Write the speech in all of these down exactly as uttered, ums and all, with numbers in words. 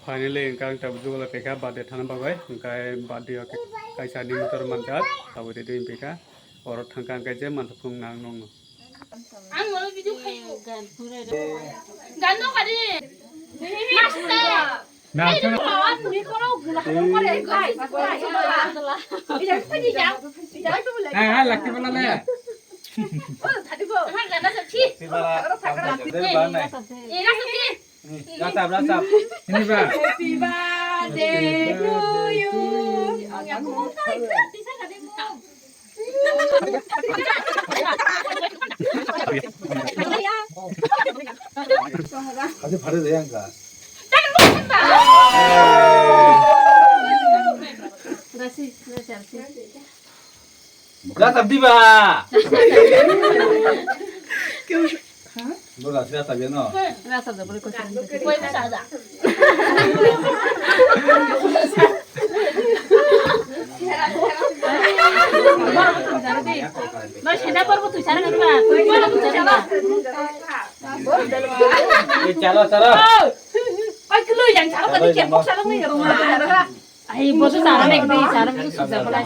Finally, hwnkhe ang tabuk jugolo kaikha birthday thangna bagwi, hwnkhe birthday o kaisa nini tor manjak, tabuk ready wngwi paikha. Oro thangkha hwnkhe je manthok phunukna ang nokno. Ang oro video khaio. Gan no kadi. Master. Hai, hai, lakti bola le. Hai, gana sa thi. Lakti bola, lakti bola. Ini ba. Happy birthday to you. Ang ya ko mo kai ka tisa ka de mo. Hadi phare de yang ka. Rasi, rasi, rasi. Rasa diba. Bo rasa rasa biya no. Rasa da bole ko. Koi na sada. No senda por tu sara na ba. Koi na tu sara na. Chalo chalo. Ai kilo yang sara ka ni ke mo sara ni. Ai, bosu sara nek di, sara bosu sujak pala.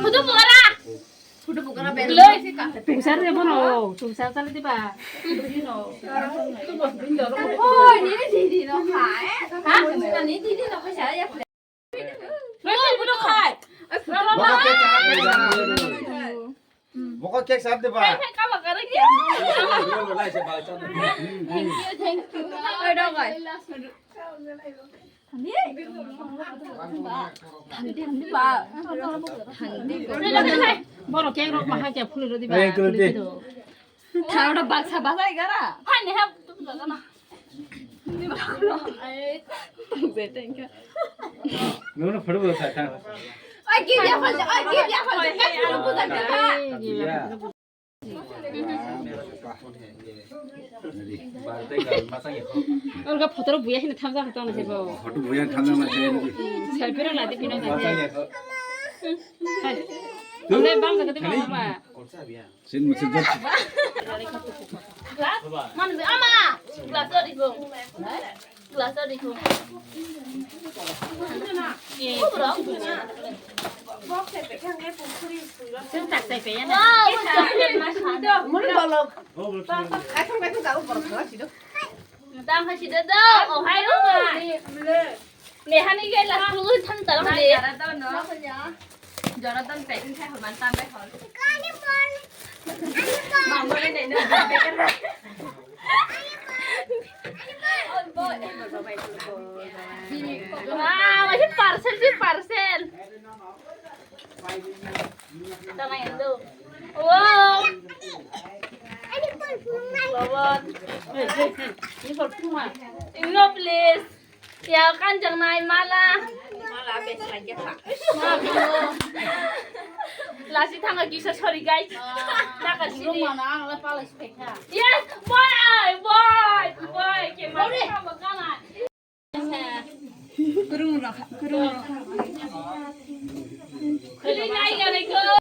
Hudu bukara. Hudu bukara bel. Tungsar de bono, tungsar tali diba. Oi, ni di di no khai. Ha? Ni di di no khai sara ya. Bokol cake sar de ba. Thank you, thank you. Borok cake rok bahai khe phulwi rw di ba. Phulwi rw di. Thaoda baksa basai gara. Phani ha tu la gana. Ni ba lo. Ai. Thank you. Nono photo bo sa tha. Ai give ya phal. Ai give ya phal. Ka phul bu da ka. Orga photo rok buya hino thamja khe tong se bo. Photo buya thamja ma se. Selfie rok la di pino. Hai. Tumle bang jaga di ma ba. Sin musi jat. Glass? Man, ama! Glass o dikung. Glass o dikung. Wow, chocolate mas. Muli bolok. Akhir mereka tahu bolok kelas itu. Dam hai sida do, oh hai lo ma. Nehani ke la tu than taram de. Jora don packing khai hol man tam bai hol. Mamo le nei no. Wow, masih parcel sih parcel. Tama yang tu. Wow. Ini parfum. Ini parfum ah. Ini please. Ya kanjang nai mala. Mala bes lagi apa? Lasi thanga kisa sorry guys. Taka sini. Mana ang la pala spekha. Yes, boy, boy, boy. Ke mana kamu kana? Kurung rok, kurung rok. Kali nai ya reko.